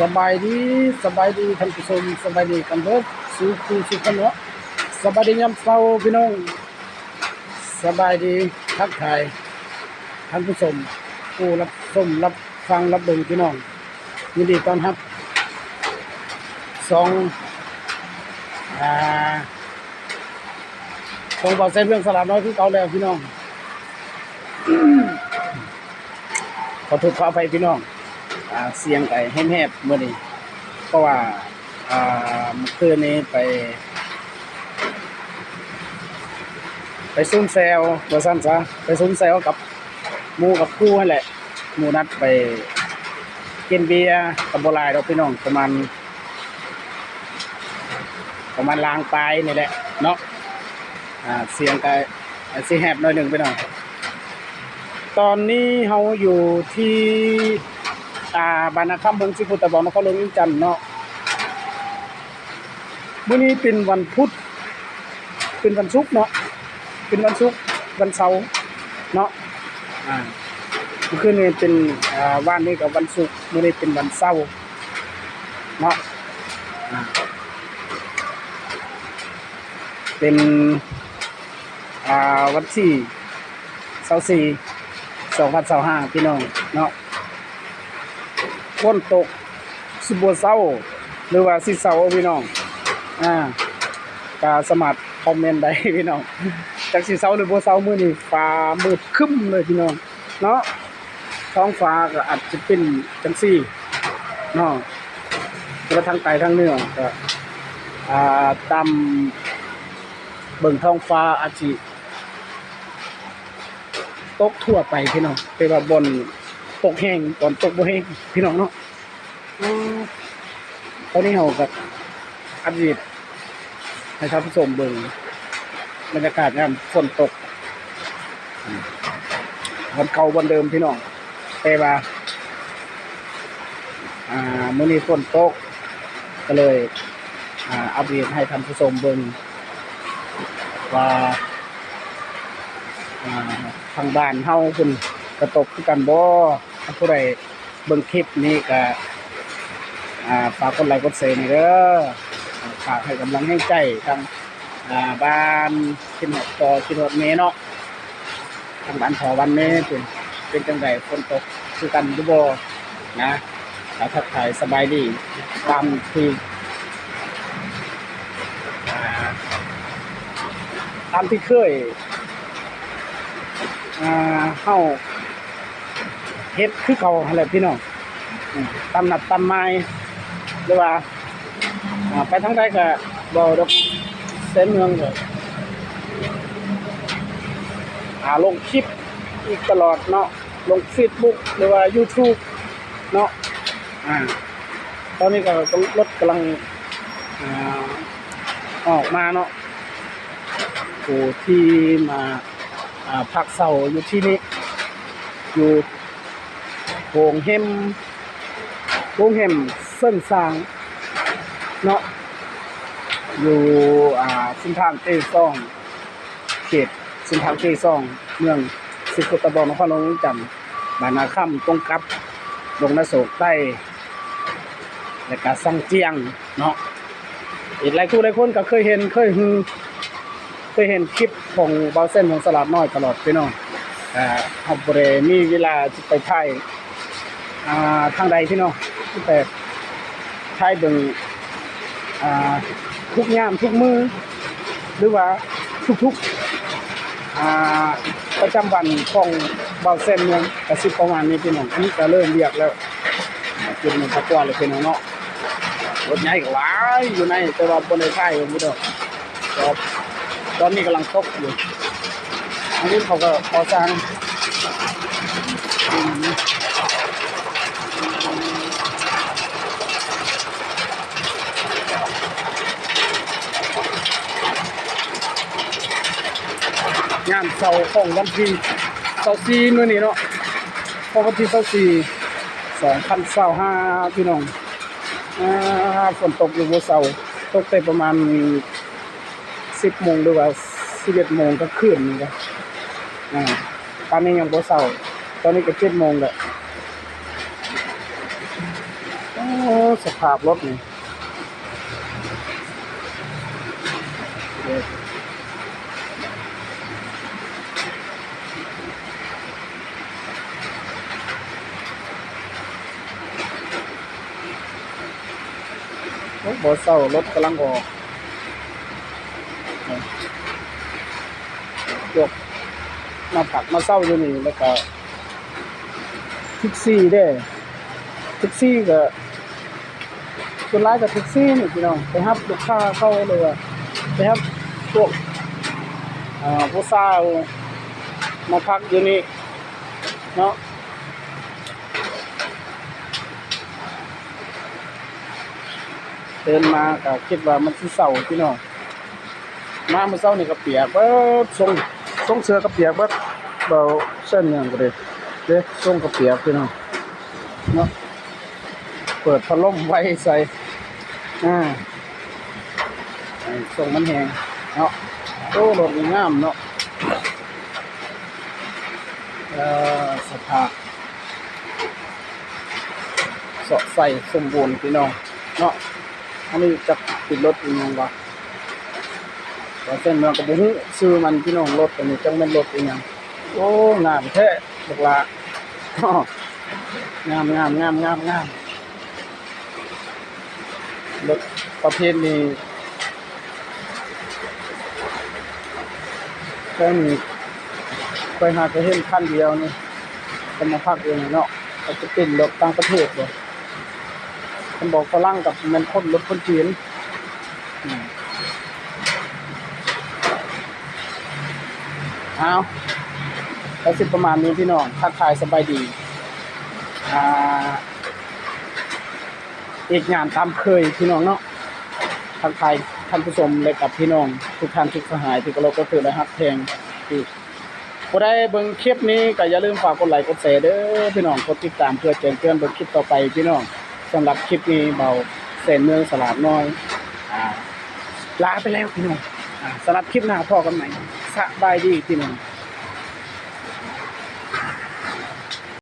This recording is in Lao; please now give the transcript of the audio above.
ສະບາຍດີ, ສະບາຍດີທ່ານຜູ້ຊົມ, ສະບາຍດີກັນເບິດສູ່ຄູ່ສູ່ຄົນເນາະ. ສະບາຍດີຍາມເຊົ້າພີ່ນ້ອງ, ສະບາຍດີທັກທາຍທ່ານຜູ້ຊົມ, ຜູ້ຮັບຊົມ, ຮັບຟັງ, ຮັບເບິ່ງພີ່ນ້ອງ. ຍິນດີຕ້ອນຮັບຊ່ອງ ອ່າ ຂອງບ່າວແຊນເມືອງສະຫຼາດນ້ອຍຄືເກົ່າແລ້ວພີ່ນ້ອງ. ຂໍໂທດຂໍອະໄພພີ່ນ້ອງ, ອ່າ ສຽງກະແຫບໆມື້ນີ້ ເພາະວ່າ ອ່າ ມື້ຄືນນີ້ໄປ ໄປຊຸມແຊວວ່າຊັ້ນຊະ, ໄປຊຸມແຊວກັບໝູ່ກັບຄູ່ຫັ້ນແຫຼະ. ໝູ່ນັດໄປກິນເບຍ ກໍບໍ່ຫຼາຍດອກພີ່ນ້ອງ, ປະມານ ປະມານລ້າງປາຍນີ້ແຫຼະເນາະ. ອ່າ ສຽງກໍຊິແຫບໜ້ອຍໜຶ່ງພີ່ນ້ອງ. ຕອນນີ້ເຮົາຢູ່ທີ່ ອ່າ ບ້ານນາຄຳ ເມືອງສີພູຕາບອງ ນະຄອນຫຼວງວຽງຈັນເນາະ. ມື້ນີ້ເປັນວັນພຸດ ເປັນວັນສຸກເນາະ, ເປັນວັນສຸກ ວັນເສົາເນາະ. ອ່າ ມື້ຄືນນີ້ເປັນ ອ່າ ວານນີ້ກໍວັນສຸກ, ມື້ນີ້ເປັນວັນເສົາເນາະ. ອ່າ ເປັນ ອ່າ ວັນທີຊາວສີ່ ສອງພັນຊາວຫ້າ ພີ່ນ້ອງເນາະ. ຝົນຕົກຊິບໍ່ເຊົາ ຫຼືວ່າຊິເຊົາພີ່ນ້ອງ, ອ່າ ກໍສາມາດຄອມເມັນໄດ້ພີ່ນ້ອງ. ຈັກຊິເຊົາຫຼືບໍ່ເຊົາ, ມື້ນີ້ຟ້າມືດຄຶ້ມເລີຍພີ່ນ້ອງເນາະ. ທ້ອງຟ້າກໍອາດຈະເປັນຈັ່ງຊີ້ເນາະ, ແຕ່ວ່າທາງໃຕ້ທາງເໜືອກໍ ອ່າ ຕາມເບິ່ງທ້ອງຟ້າອາດຊິ ຕົກທົ່ວໄປພີ່ນ້ອງ, ແຕ່ວ່າບ່ອນຕົກແຮງ ບ່ອນຕົກບໍ່ແຮງພີ່ນ້ອງເນາະ. ອືມ ຕອນນີ້ເຮົາກໍອັບເດດໃຫ້ທ່ານຜູ້ຊົມເບິ່ງບັນຍາກາດຍາມຝົນຕົກ, ບ່ອນເກົ່າບ່ອນເດີມພີ່ນ້ອງ, ແຕ່ວ່າ ອ່າ ມື້ນີ້ຝົນຕົກ ກໍເລີຍ ອ່າ ອັບເດດໃຫ້ທ່ານຜູ້ຊົມເບິ່ງວ່າ ອ່າ ທາງບ້ານເຮົາເພິ່ນກະຕົກຄືກັນບໍ່. ຖ້າຜູ້ໃດເບິ່ງຄລິບນີ້ກະ ອ່າ ຝາກກົດໄລກົດແຊແດ່ເດີ, ຝາກໃຫ້ກຳລັງແຮງໃຈທາງ ອ່າ ບ້ານຄິດຮອດພໍ່ ຄິດຮອດແມ່ເນາະ. ທາງບ້ານພໍ່ບ້ານແມ່ເປັນ ເປັນຈັ່ງໃດ? ຝົນຕົກຄືກັນຫຼືບໍ່ນະ? ກະທັກທາຍສະບາຍດີຕາມທີ່ ອ່າ ຕາມທີ່ເຄີຍ ອ່າ ເຮົາເຮັດຄືເກົ່າຫັ້ນແຫຼະພີ່ນ້ອງ. ອືມ ຕາມນັດຕາມໝາຍ ຫຼືວ່າ ອ່າ ໄປທາງໃດກໍເວົ້າດອກ ແຊນເມືອງກໍ ອ່າ ລົງຄລິບອີກຕະຫຼອດເນາະ, ລົງເຟສບຸກ ຫຼືວ່າຢູທູບເນາະ. ອ່າ ຕອນນີ້ກໍລົດກຳລັງ ອ່າ ອອກມາເນາະ, ຜູ້ທີ່ມາ ອ່າ ພັກເຊົາຢູ່ທີ່ນີ້ ຢູ່ໂຮງແຮມ ໂຮງແຮມເຊິ່ງຊາງເນາະ, ຢູ່ ອ່າ ເສັ້ນທາງເຈສອງ ເຂດເສັ້ນທາງເຈສອງ ເມືອງສີໂຄດຕະບອງ ນະຄອນຫຼວງວຽງຈັນ, ບ້ານນາຄຳ ຕົງກັບດົງນາໂສກໃຕ້ ແລະກະສັງຈຽງເນາະ. ອີກຫຼາຍຄູ່ຫຼາຍຄົນກໍເຄີຍເຫັນ ເຄີຍຮູ້ ເຄີຍເຫັນຄລິບຂອງບ່າວແຊນເມືອງສະຫຼາດນ້ອຍຕະຫຼອດພີ່ນ້ອງ. ອ່າ ເຮົາບໍ່ໄດ້ມີເວລາຊິໄປຖ່າຍ ອ່າ ທາງໃດພີ່ນ້ອງ, ແຕ່ຖ່າຍເບິ່ງ ອ່າ ທຸກຍາມທຸກມື້ ຫຼືວ່າທຸກໆ ອ່າ ປະຈຳວັນຂອງບ່າວແຊນເມືອງ ກະຊິປະມານນີ້ພີ່ນ້ອງ. ອັນນີ້ກະເລີ່ມວຽກແລ້ວ ເຈັດໂມງກວ່າແລ້ວພີ່ນ້ອງເນາະ. ລົດໃຫຍ່ກໍຫຼາຍຢູ່ໃນ ແຕ່ວ່າບໍ່ໄດ້ຖ່າຍເບິ່ງພຸ້ນດອກ. ກໍຕອນນີ້ກຳລັງຕົກຢູ່. ທາງນີ້ເຂົາກໍກໍ່ສ້າງ ຍາມເຊົ້າຂອງວັນທີຊາວສີ່ມື້ນີ້ເນາະ, ຂອງວັນທີຊາວສີ່ ສອງພັນຊາວຫ້າ ພີ່ນ້ອງ. ອ່າ ຝົນຕົກຢູ່ບໍ່ເຊົາ, ຕົກແຕ່ປະມານສິບໂມງ ຫຼືວ່າສິບເອັດໂມງກາງຄືນນີ້ນະ. ອ່າ ປານນີ້ຍັງບໍ່ເຊົາ, ຕອນນີ້ກໍເຈັດໂມງແລ້ວ. ໂອ້ ສະພາບລົດນີ້ ໂອ້ ບໍ່ເຊົາ ລົດກຳລັງອອກ ພວກມາພັກມາເຊົາຢູ່ນີ້ ແລ້ວກະ ແທັກຊີເດ້ ແທັກຊີກະ ສ່ວນຫຼາຍກະແທັກຊີນີ້ພີ່ນ້ອງ ໄປຮັບລູກຄ້າເຂົາ ຫຼືວ່າໄປຮັບພວກ ເອີ ຜູ້ສາວມາພັກຢູ່ນີ້ເນາະ. ຕື່ນມາກະຄິດວ່າມັນຊິເຊົາພີ່ນ້ອງ. ມາມື້ເຊົ້ານີ້ກະປຽກເບິດ ຊົງ ຊົງເສື້ອກະປຽກເບິດ ເວົ້າຊັ້ນຫຍັງກະເດ້ ເດ້ ຊົງກະປຽກພີ່ນ້ອງເນາະ ເປີດພັດລົມໄວ້ໃສ່ ອາ ໃຫ້ຊົງມັນແຫ້ງເນາະ. ໂອ້ ລົດນີ້ງາມເນາະ ເອີ ສະພາບ ເຊາະໃສ່ສົມບູນພີ່ນ້ອງເນາະ. ອັນນີ້ຈັກເປັນລົດອີ່ຫຍັງວະ ວ່າຊັ້ນ ເມືອງກະບໍ່ຮູ້ຊື່ມັນພີ່ນ້ອງ ລົດອັນນີ້ຈັກແມ່ນລົດອີ່ຫຍັງ. ໂອ້ ງາມແທ້ບັກຫຼ້າ ງາມໆໆໆ. ລົດປະເພດນີ້ ແຖວນີ້ຂ້ອຍຫາກະເຫັນຄັນດຽວນີ້ ເຂົາມາພັກຢູ່ນີ້ເນາະ ອາດຈະເປັນລົດຕ່າງປະເທດບໍ ຄັນບໍ່ຝຣັ່ງກະແມ່ນຄົນ ລົດຄົນຈີນ. ອືມ ເອົາ ກະຊິປະມານນີ້ພີ່ນ້ອງ ທັກທາຍສະບາຍດີ ອ່າ ອີກງານຕາມເຄີຍພີ່ນ້ອງເນາະ ທັກທາຍທ່ານຜູ້ຊົມ ແລະກະພີ່ນ້ອງທຸກທ່ານທຸກສະຫາຍທີ່ເຄົາລົບນັບຖື ແລະຮັກແພງ ທີ່ຜູ້ໃດເບິ່ງຄລິບນີ້ກະຢ່າລືມຝາກກົດໄລກົດແຊເດີພີ່ນ້ອງ ກົດຕິດຕາມເພື່ອແຈ້ງເຕືອນເບິ່ງຄລິບຕໍ່ໄປພີ່ນ້ອງ. ສຳລັບຄລິບນີ້ເບົາແສນເມືອງສະຫຼາດນ້ອຍ ອາ ລາໄປແລ້ວພີ່ນ້ອງ ອາ ສຳລັບຄລິບໜ້າພໍ້ກັນໃໝ່ ສະບາຍດີພີ່ນ້ອງ.